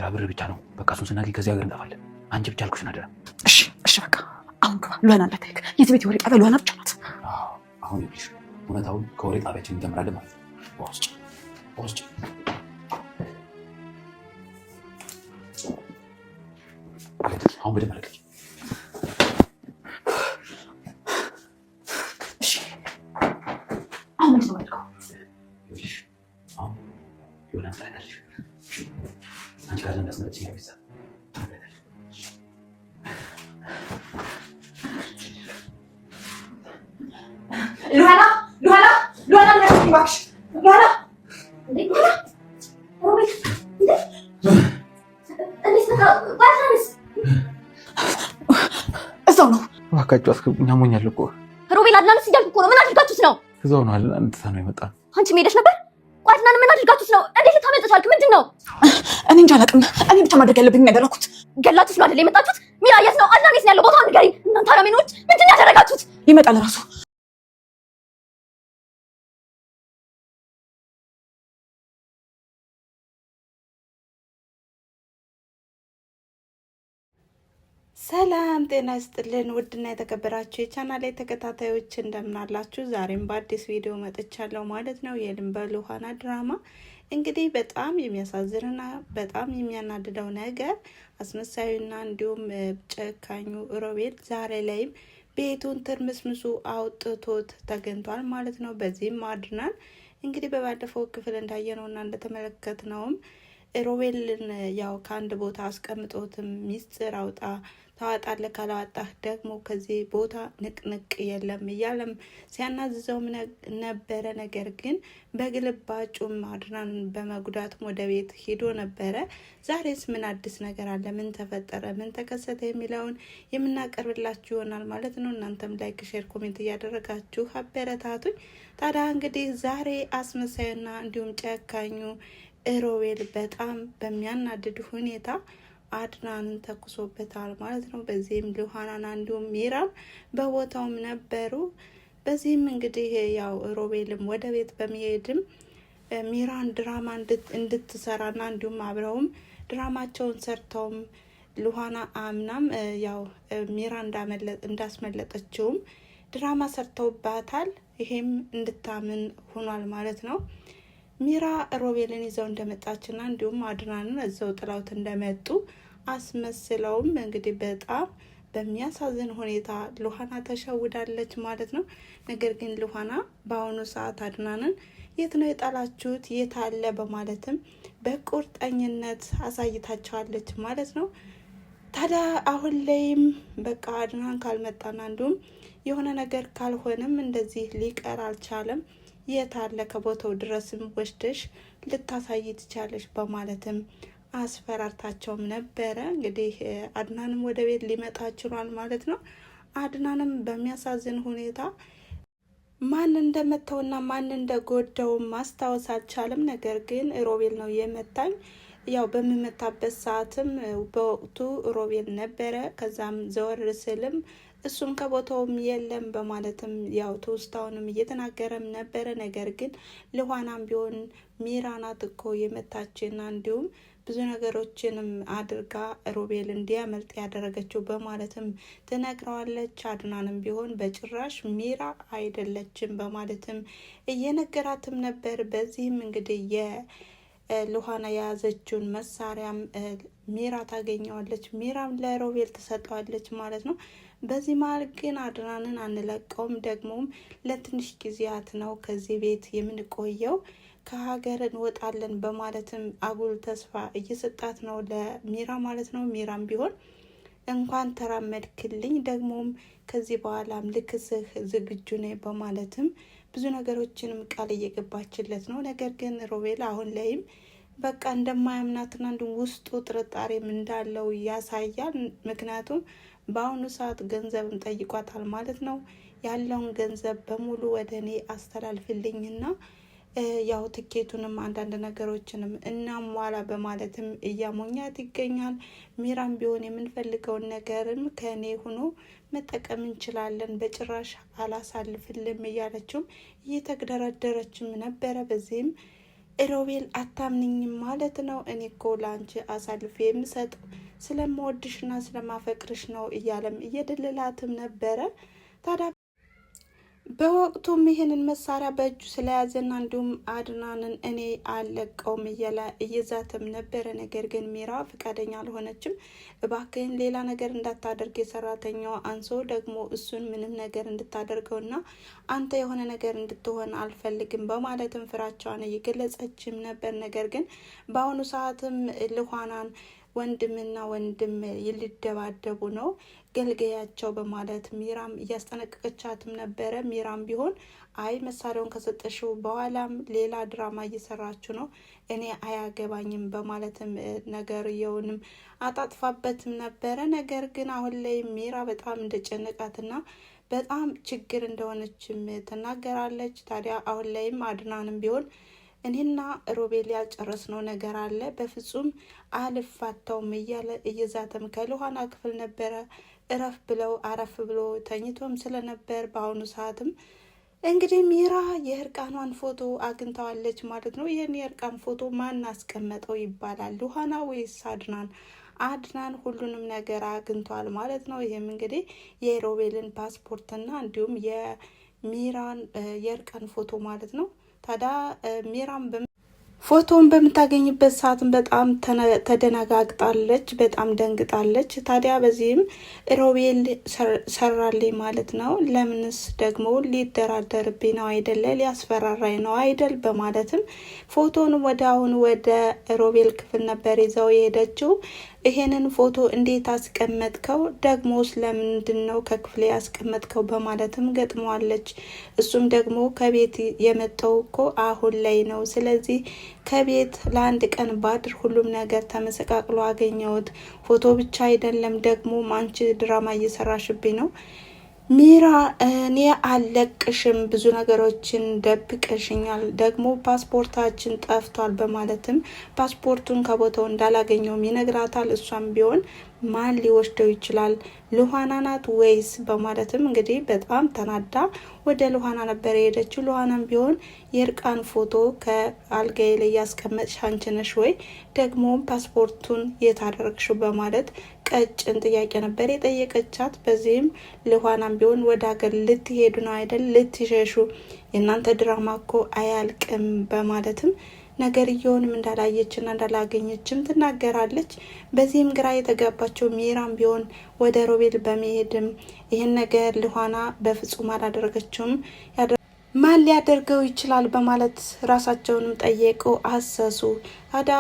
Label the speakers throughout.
Speaker 1: ሚራ ብር ብቻ ነው። በቃ እሱን ስናገኝ ከዚህ ሀገር እንጠፋለን። አንቺ ብቻ አልኩሽን አደራ።
Speaker 2: እሺ እሺ፣ በቃ አሁን ግባ። ሉዋና እንዳታይክ። የዚህ ቤት የወሬ ጣቢያ ሉዋና ብቻ ናት።
Speaker 1: አሁን ይኸውልሽ እውነታውን ከወሬ ጣቢያችን እንጀምራለን ማለት ነው። ውስጭ ውስጭ አሁን በደንብ አለቀች።
Speaker 2: እሺ አሁን ምንድን ነው የማደርገው?
Speaker 1: ይኸውልሽ አሁን የሆነ አንጠለታለሽ አንቺ ጋር እንዳስመለጥሽኝ ቤተሰብ
Speaker 2: ሉሃና ሉሃና ሉሃና እባክሽ ሉሃና እዛው ነው።
Speaker 1: እባካችሁ አስገቡኝ፣ አሞኛል እኮ
Speaker 3: ሮቤል። አድናንስ እያልኩ እኮ ነው። ምን አድርጋችሁት ነው?
Speaker 1: እዛው ነው። አድናን ትታ ነው የመጣ።
Speaker 3: አንቺ ሄደሽ ነበር? ቆይ አድናን ምን አድርጋችሁት ነው? እንዴት ልታመልጥ ቻልክ? ምንድን ነው?
Speaker 2: እኔ እንጃ አላውቅም። እኔ ብቻ ማድረግ ያለብኝ ያደረኩት።
Speaker 3: ገላችሁት ነው አይደል የመጣችሁት? ሚራ የት ነው? አድናን የት ነው ያለው? ቦታውን ንገሪኝ። እናንተ አረመኔዎች ምንድን ነው ያደረጋችሁት?
Speaker 2: ይመጣል እራሱ።
Speaker 4: ሰላም ጤና ይስጥልን። ውድና የተከበራችሁ የቻናሌ ተከታታዮች እንደምናላችሁ፣ ዛሬም በአዲስ ቪዲዮ መጥቻለሁ ማለት ነው። የልንበል ሉሃና ድራማ እንግዲህ በጣም የሚያሳዝንና በጣም የሚያናድደው ነገር አስመሳዩና እንዲሁም ጨካኙ ሮቤል ዛሬ ላይም ቤቱን ትርምስምሱ አውጥቶት ተገኝቷል ማለት ነው። በዚህም አድናን እንግዲህ በባለፈው ክፍል እንዳየነውና እንደተመለከትነውም ሮቤልን ያው ከአንድ ቦታ አስቀምጦትም ሚስጥር አውጣ ታዋጣለህ፣ ካላወጣህ ደግሞ ከዚህ ቦታ ንቅንቅ የለም እያለም ሲያናዝዘውም ነበረ። ነገር ግን በግልባጩም አድናን በመጉዳትም ወደ ቤት ሂዶ ነበረ። ዛሬስ ምን አዲስ ነገር አለ? ምን ተፈጠረ? ምን ተከሰተ? የሚለውን የምናቀርብላችሁ ይሆናል ማለት ነው። እናንተም like፣ share፣ comment እያደረጋችሁ አበረታቱኝ። ታዲያ እንግዲህ ዛሬ አስመሳዩና እንዲሁም ጨካኙ ሮቤል በጣም በሚያናድድ ሁኔታ አድናንን ተኩሶበታል ማለት ነው። በዚህም ሉሃናና እንዲሁም ሚራም በቦታውም ነበሩ። በዚህም እንግዲህ ያው ሮቤልም ወደ ቤት በመሄድም ሚራን ድራማ እንድትሰራና እንዲሁም አብረውም ድራማቸውን ሰርተውም ሉሃና አምናም ያው ሚራ እንዳስመለጠችውም ድራማ ሰርተውባታል። ይሄም እንድታምን ሆኗል ማለት ነው። ሚራ ሮቤልን ይዘው እንደመጣችና እንዲሁም አድናንን እዘው ጥለውት እንደመጡ አስመስለውም እንግዲህ በጣም በሚያሳዝን ሁኔታ ሉሃና ተሸውዳለች ማለት ነው። ነገር ግን ሉሃና በአሁኑ ሰዓት አድናንን የት ነው የጣላችሁት? የት አለ? በማለትም በቁርጠኝነት አሳይታቸዋለች ማለት ነው። ታዲያ አሁን ላይም በቃ አድናን ካልመጣና እንዲሁም የሆነ ነገር ካልሆነም እንደዚህ ሊቀር አልቻለም። የት አለ ከቦታው ድረስም ወስደሽ ልታሳይ ትቻለሽ በማለትም አስፈራርታቸውም ነበረ። እንግዲህ አድናንም ወደ ቤት ሊመጣ ችሏል ማለት ነው። አድናንም በሚያሳዝን ሁኔታ ማን እንደመታውና ማን እንደጎዳው ማስታወስ አልቻለም። ነገር ግን ሮቤል ነው የመታኝ። ያው በምመታበት ሰዓትም በወቅቱ ሮቤል ነበረ። ከዛም ዘወር ስልም እሱም ከቦታውም የለም በማለትም ያው ትውስታውንም እየተናገረም ነበረ። ነገር ግን ልኋናም ቢሆን ሚራናት እኮ የመታችና እንዲሁም ብዙ ነገሮችንም አድርጋ ሮቤል እንዲያመልጥ ያደረገችው በማለትም ትነግረዋለች። አድናንም ቢሆን በጭራሽ ሚራ አይደለችም በማለትም እየነገራትም ነበር። በዚህም እንግዲህ የልኋና የያዘችውን መሳሪያም ሚራ ታገኘዋለች። ሚራም ለሮቤል ትሰጠዋለች ማለት ነው። በዚህ መሀል ግን አድናንን አንለቀውም፣ ደግሞም ለትንሽ ጊዜያት ነው ከዚህ ቤት የምንቆየው ከሀገር እንወጣለን በማለትም አጉል ተስፋ እየሰጣት ነው ለሚራ ማለት ነው። ሚራም ቢሆን እንኳን ተራመድክልኝ፣ ደግሞም ከዚህ በኋላም ልክስህ ዝግጁ ነኝ በማለትም ብዙ ነገሮችንም ቃል እየገባችለት ነው። ነገር ግን ሮቤል አሁን ላይም በቃ እንደማያምናትና እንዲሁም ውስጡ ጥርጣሬም እንዳለው ያሳያል። ምክንያቱም በአሁኑ ሰዓት ገንዘብም ጠይቋታል ማለት ነው። ያለውን ገንዘብ በሙሉ ወደ እኔ አስተላልፍልኝና ያው ትኬቱንም አንዳንድ ነገሮችንም እናሟላ በማለትም እያሞኛት ይገኛል። ሚራም ቢሆን የምንፈልገውን ነገርም ከእኔ ሆኖ መጠቀም እንችላለን፣ በጭራሽ አላሳልፍልም እያለችውም እየተግደረደረችም ነበረ። በዚህም ሮቤል አታምንኝም ማለት ነው፣ እኔ እኮ ለአንቺ አሳልፌ የምሰጠው ስለምወድሽና ስለማፈቅርሽ ነው እያለም እየደለላትም ነበረ። ታዲያ በወቅቱም ይህንን መሳሪያ በእጁ ስለያዘና እንዲሁም አድናንን እኔ አልለቀውም እያለ እየዛተም ነበረ። ነገር ግን ሚራ ፈቃደኛ አልሆነችም። እባክህን ሌላ ነገር እንዳታደርግ የሰራተኛዋ አንሶ ደግሞ እሱን ምንም ነገር እንድታደርገውና አንተ የሆነ ነገር እንድትሆን አልፈልግም በማለትም ፍራቸዋን እየገለጸችም ነበር። ነገር ግን በአሁኑ ሰዓትም ልኋናን ወንድምና ወንድም ሊደባደቡ ነው ገልገያቸው በማለት ሚራም እያስጠነቀቀቻትም ነበረ። ሚራም ቢሆን አይ መሳሪያውን ከሰጠሽው በኋላም ሌላ ድራማ እየሰራችሁ ነው፣ እኔ አያገባኝም በማለትም ነገርየውንም አጣጥፋበትም ነበረ። ነገር ግን አሁን ላይ ሚራ በጣም እንደጨነቃትና በጣም ችግር እንደሆነችም ትናገራለች። ታዲያ አሁን ላይም አድናንም ቢሆን እኔና ሮቤል ያልጨረስነው ነገር አለ፣ በፍጹም አልፋታውም እያለ እየዛተም ከልኋና ክፍል ነበረ እረፍ ብለው አረፍ ብሎ ተኝቶም ስለነበር በአሁኑ ሰዓትም እንግዲህ ሚራ የእርቃኗን ፎቶ አግኝተዋለች ማለት ነው። ይህን የእርቃን ፎቶ ማን አስቀመጠው ይባላል? ሉሃና ወይስ አድናን? አድናን ሁሉንም ነገር አግኝተዋል ማለት ነው። ይህም እንግዲህ የሮቤልን ፓስፖርትና እንዲሁም የሚራን የእርቃን ፎቶ ማለት ነው። ታዲያ ሚራም ፎቶውን በምታገኝበት ሰዓትም በጣም ተደነጋግጣለች፣ በጣም ደንግጣለች። ታዲያ በዚህም ሮቤል ሰራልኝ ማለት ነው፣ ለምንስ ደግሞ ሊደራደርብኝ ነው አይደለ፣ ሊያስፈራራኝ ነው አይደል በማለትም ፎቶን ወደ አሁን ወደ ሮቤል ክፍል ነበር ይዘው የሄደችው። ይሄንን ፎቶ እንዴት አስቀመጥከው? ደግሞስ ለምንድን ነው ከክፍሌ ያስቀመጥከው? በማለትም ገጥመዋለች። እሱም ደግሞ ከቤት የመጣው እኮ አሁን ላይ ነው። ስለዚህ ከቤት ለአንድ ቀን ባድር ሁሉም ነገር ተመሰቃቅሎ አገኘሁት። ፎቶ ብቻ አይደለም ደግሞ አንቺ ድራማ እየሰራሽብኝ ነው ሚራ እኔ አልለቅሽም፣ ብዙ ነገሮችን ደብቀሽኛል፣ ደግሞ ፓስፖርታችን ጠፍቷል በማለትም ፓስፖርቱን ከቦታው እንዳላገኘውም ይነግራታል። እሷም ቢሆን ማን ሊወስደው ይችላል? ልኋና ናት ወይስ በማለትም እንግዲህ በጣም ተናዳ ወደ ልኋና ነበር የሄደችው። ልኋናም ቢሆን የእርቃን ፎቶ ከአልጋዬ ላይ ያስቀመጥሽ አንቺ ነሽ ወይ? ደግሞ ፓስፖርቱን የት አደረግሽው? በማለት ቀጭን ጥያቄ ነበር የጠየቀቻት። በዚህም ልኋናም ቢሆን ወደ ሀገር ልትሄዱ ነው አይደል? ልትሸሹ፣ የእናንተ ድራማ እኮ አያልቅም በማለትም ነገርየውንም እንዳላየችና እንዳላገኘችም ትናገራለች። በዚህም ግራ የተጋባቸው ሚራም ቢሆን ወደ ሮቤል በመሄድም ይህን ነገር ልኋና በፍጹም አላደረገችውም፣ ማን ሊያደርገው ይችላል በማለት ራሳቸውንም ጠየቁ፣ አሰሱ። ታዲያ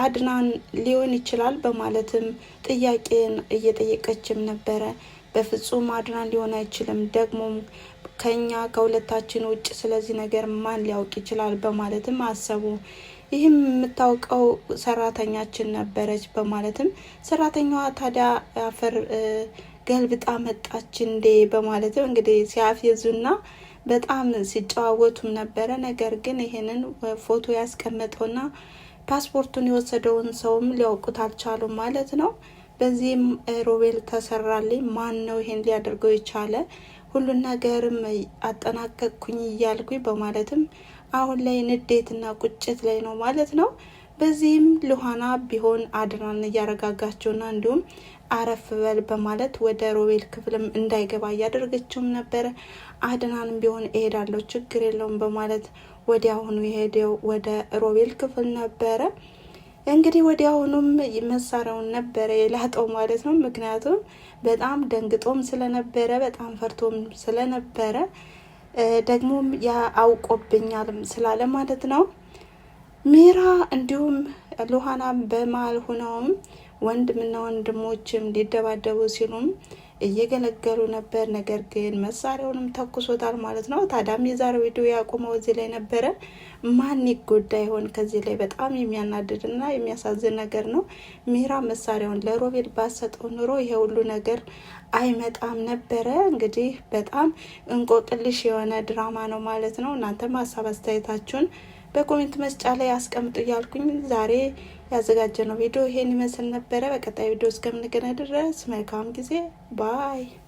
Speaker 4: አድናን ሊሆን ይችላል በማለትም ጥያቄን እየጠየቀችም ነበረ። በፍጹም አድናን ሊሆን አይችልም፣ ደግሞም ከኛ ከሁለታችን ውጭ ስለዚህ ነገር ማን ሊያውቅ ይችላል በማለትም አሰቡ። ይህም የምታውቀው ሰራተኛችን ነበረች በማለትም ሰራተኛዋ ታዲያ አፈር ገልብጣ መጣች እንዴ በማለትም እንግዲህ ሲያፌዙና በጣም ሲጨዋወቱም ነበረ። ነገር ግን ይህንን ፎቶ ያስቀመጠውና ፓስፖርቱን የወሰደውን ሰውም ሊያውቁት አልቻሉም ማለት ነው። በዚህም ሮቤል ተሰራልኝ፣ ማን ነው ይሄን ሊያደርገው የቻለ? ሁሉን ነገርም አጠናቀቅኩኝ እያልኩኝ በማለትም አሁን ላይ ንዴትና ቁጭት ላይ ነው ማለት ነው። በዚህም ልኋና ቢሆን አድናን እያረጋጋቸውና እንዲሁም አረፍ በል በማለት ወደ ሮቤል ክፍልም እንዳይገባ እያደረገችውም ነበረ። አድናንም ቢሆን እሄዳለሁ ችግር የለውም በማለት ወዲያውኑ የሄደው ወደ ሮቤል ክፍል ነበረ። እንግዲህ ወዲያውኑም መሳሪያውን ነበረ የላጠው ማለት ነው። ምክንያቱም በጣም ደንግጦም ስለነበረ በጣም ፈርቶም ስለነበረ ደግሞም ያአውቆብኛልም ስላለ ማለት ነው። ሚራ እንዲሁም ሉሃና በመሀል ሆነውም ወንድምና ወንድሞችም ሊደባደቡ ሲሉም እየገለገሉ ነበር። ነገር ግን መሳሪያውንም ተኩሶታል ማለት ነው። ታዲያም የዛሬው ቪዲዮ ያቆመው እዚህ ላይ ነበረ። ማን ይጎዳ ይሆን? ከዚህ ላይ በጣም የሚያናድድና የሚያሳዝን ነገር ነው። ሚራ መሳሪያውን ለሮቤል ባሰጠው ኑሮ ይሄ ሁሉ ነገር አይመጣም ነበረ። እንግዲህ በጣም እንቆቅልሽ የሆነ ድራማ ነው ማለት ነው። እናንተም ሀሳብ አስተያየታችሁን በ comment መስጫ ላይ አስቀምጡ እያልኩኝ ዛሬ ያዘጋጀነው ቪዲዮ ይሄን ይመስል ነበረ። በቀጣይ ቪዲዮ እስከምንገናኝ ድረስ መልካም ጊዜ bye።